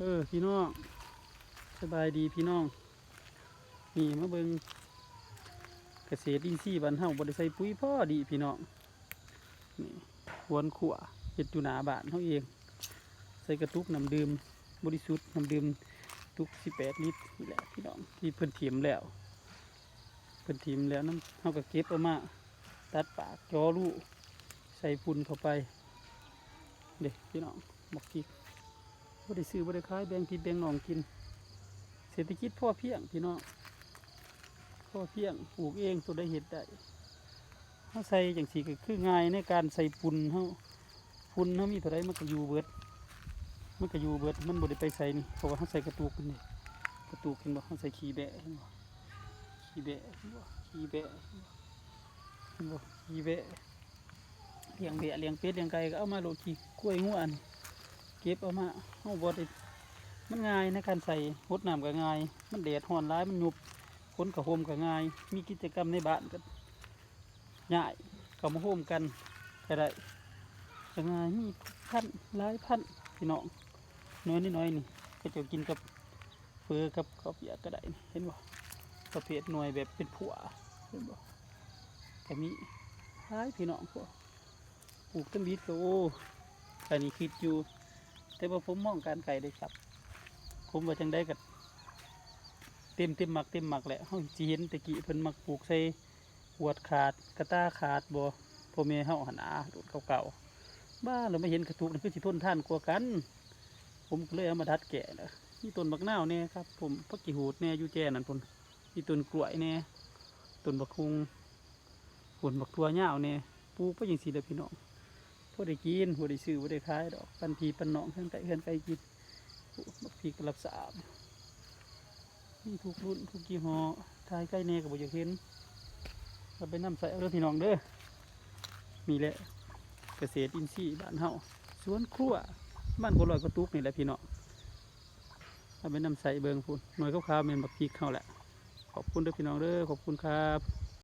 ເອີ ພີ່ນ້ອງ ສະບາຍດີພີ່ນ້ອງ. ນີ້ມາເບິ່ງກະເສດອິນຊີບ້ານເຮົາ ບໍ່ໄດ້ໃສ່ປຸ໋ຍພໍດີພີ່ນ້ອງ. ນີ້ ຫວນຂົ້ວເຮັດຢູ່ໜ້າບ້ານເຮົາເອງ ໃສ່ກະຕຸກນ້ຳດື່ມບໍລິສຸດ ນ້ຳດື່ມຕຸກສິບແປດລິດນີ້ແຫຼະພີ່ນ້ອງ ທີ່ເພິ່ນຖິ້ມແລ້ວ ເພິ່ນຖິ້ມແລ້ວນຳ ເຮົາກໍເກັບເອົາມາ ຕັດປາກ ຈໍຮູ ໃສ່ຝຸ່ນເຂົ້າໄປ. ເດ້ພີ່ນ້ອງ ໝາກພິກ ບໍ່ໄດ້ຊື້ບໍ່ໄດ້ຂາຍ ແບ່ງພີ່ແບ່ງນ້ອງກິນ. ເສດຖະກິດພໍພຽງພີ່ນ້ອງ ພໍພຽງ ປູກເອງ ໂຕໃດເຮັດໄດ້. ເຮົາໃສ່ຈັ່ງຊີ້ກໍຄືງ່າຍໃນການໃສ່ຝຸ່ນເຮົາ ຝຸ່ນເຮົາມີເທົ່າໃດມັນກໍຢູ່ເບິດ ມັນກໍຢູ່ເບິດ ມັນບໍ່ໄດ້ໄປໃສນີ້ ເພາະວ່າເຮົາໃສ່ກະຕຸກນີ້ ກະຕຸກເຫັນບໍ່ ເຮົາໃສ່ຂີ້ແບ້ເຫັນບໍ່ ຂີ້ແບ້ເຫັນບໍ່ ຂີ້ແບ້ເຫັນບໍ່ ຂີ້ແບ້ ລ້ຽງແບ້ລ້ຽງເປັດລ້ຽງໄກ່ກໍເອົາມາໂລດ ຂີ້ຄວາຍງົວອັນ ເກັບເອົາມາ ເຮົາບໍ່ໄດ້ ມັນງ່າຍໃນການໃສ່ ຫົດນ້ຳກໍງ່າຍ ມັນແດດຮ້ອນຫຼາຍມັນຍຸບ ຂົນຜ້າຫົ່ມກໍງ່າຍ ມີກິດຈະກຳໃນບ້ານກໍ ຍ້າຍເຂົ້າມາໂຮມກັນກໍໄດ້ ກໍງ່າຍ ມີພັນຫຼາຍພັນພີ່ນ້ອງ. ໜ່ວຍນ້ອຍໆນີ້ ເຂົາເຈົ້າກິນກັບເຝີກັບເຂົ້າປຽກກໍໄດ້ ເຫັນບໍ່ ປະເພດໜ່ວຍແບບເປັນພົ່ວ ເຫັນບໍ່ ກໍມີຫຼາຍພີ່ນ້ອງ. ພວກປູກຕຳອິດກໍ ໂອ້ ອັນນີ້ຄິດຢູ່ ແຕ່ວ່າຜົມມອງການໄກໄດ້ສັບ ຜົມວ່າຈັ່ງໃດກໍເຕັມ ເຕັມໝາກເຕັມໝາກແຫຼະ. ເຮົາຊິເຫັນແຕ່ກີ້ເພິ່ນມັກປູກໃສ່ ຫວດຂາດ ກະຕ່າຂາດບໍ່ ພໍ່ແມ່ເຮົາຫັ້ນນາ ລຸ້ນເກົ່າໆ. ບ້າ ແລ້ວມາເຫັນກະຕຸກນີ້ຄືຊິທົນທານກວ່າກັນ ຜົມກໍເລີຍເອົາມາດັດແກ້ແຫຼະ. ມີຕົ້ນບັກນາວແດ່ຄັບຜົມ ຜັກຂີ້ຫູດແດ່ ຢູ່ແຈນັ້ນພຸ້ນ ມີຕົ້ນກ້ວຍແດ່ ຕົ້ນບັກຫຸ່ງ ພຸ້ນ ບັກຖົ່ວຍາວແດ່ ປູກໄປຈັ່ງຊີ້ແຫຼະພີ່ນ້ອງ. ພໍໄດ້ກິນ ບໍ່ໄດ້ຊື້ ບໍ່ໄດ້ຂາຍດອກ ປັນພີ່ປັນນ້ອງ ເຮືອນໃກ້ເຮືອນໄກກິນ. ໂອ້ ບັກພິກກໍລັກສາ ມີທຸກລຸ້ນທຸກຍີ່ຫໍ້ ຖ່າຍໄກແດ່ກໍບໍ່ຢາກເຫັນ. ເອົາໄປນຳໃຊ້ເອົາເດີພີ່ນ້ອງເດີ. ນີ້ແຫຼະ ກະເສດອິນຊີບ້ານເຮົາ ສວນຄົວ ປະມານກວ່າຮ້ອຍກວ່າຕຸກນີ້ແຫຼະພີ່ນ້ອງ. ເອົາໄປນຳໃຊ້ເບິ່ງພຸ້ນ ໜ່ວຍຂາວໆແມ່ນບັກພິກເຮົາແຫຼະ. ຂອບຄຸນເດີພີ່ນ້ອງເດີ ຂອບຄຸນຄັບ.